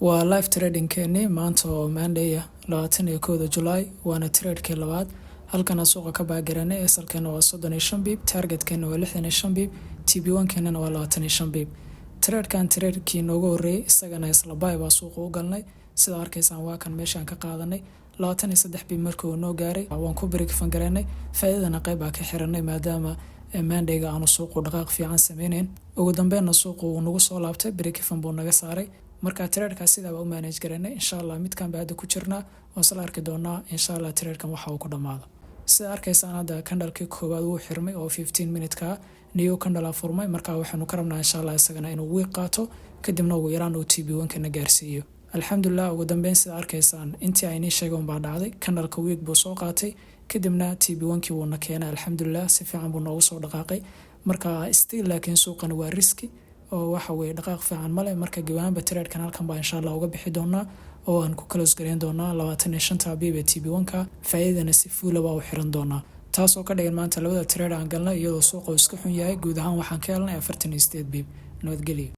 Waa live tradingkeeni maanta oo Monday ah, 21-da July, waana tradekii labaad. Halkana suuqa ka buy garanay. SLkeena waa 35 pip, targetkeena waa 65 pip, TP one-keenana waa 25 pip. Tradekan tradekii noogu horreeyay isagana isla buy baa suuqa u galnay. Sida arkaysaan, waa kan meeshaan ka qaadanay. 23 pip markii uu noo gaaray waan ku break even gareynay, faa'iidadana qayb baa ka xiranay, maadaama Mondayga aanu suuqu dhaqaaq fiican sameyneyn. Ugu dambeynna suuqu uu nagu soo laabtay, break even buu naga saaray. Marka tradekaas sidaa baa u manage gareynay. Insha Allah midkan baa hadda ku jirnaa, waan isla arki doonaa insha Allah tradekan waxa uu ku dhamaado. Sida arkaysaan, hadda candlekii koowaad wuu xirmay oo 15 minute-ka, new candle furmay. Marka waxaanu ka rabnaa insha Allah isagana inuu wick qaato, kadibna ugu yaraan uu TP one-kana gaarsiiyo. Alxamdulilah, ugu dambeyn sida arkaysaan, intii aynii sheegay unbaa dhacday. Candleka wick buu soo qaatay, kadibna TP one-kii wuuna keenay. Alxamdulilah, si fiican buu noogu soo dhaqaaqay. Marka still laakiin suuqani waa risky oo waxa weye dhaqaaq fiican male. Marka gebahaanba tradekan halkan baa insha Allah uga bixi doonaa oo aan ku close gareyn doonaa 25-ta pip ee TP one-ka, faa'iidana si full ah baa u xiran doonaa, taasoo ka dhigan maanta labada trade aan galnay, iyadoo suuqa uu iska xun yahay, guud ahaan waxaan ka helnay 48 pip. Nabadgelyo.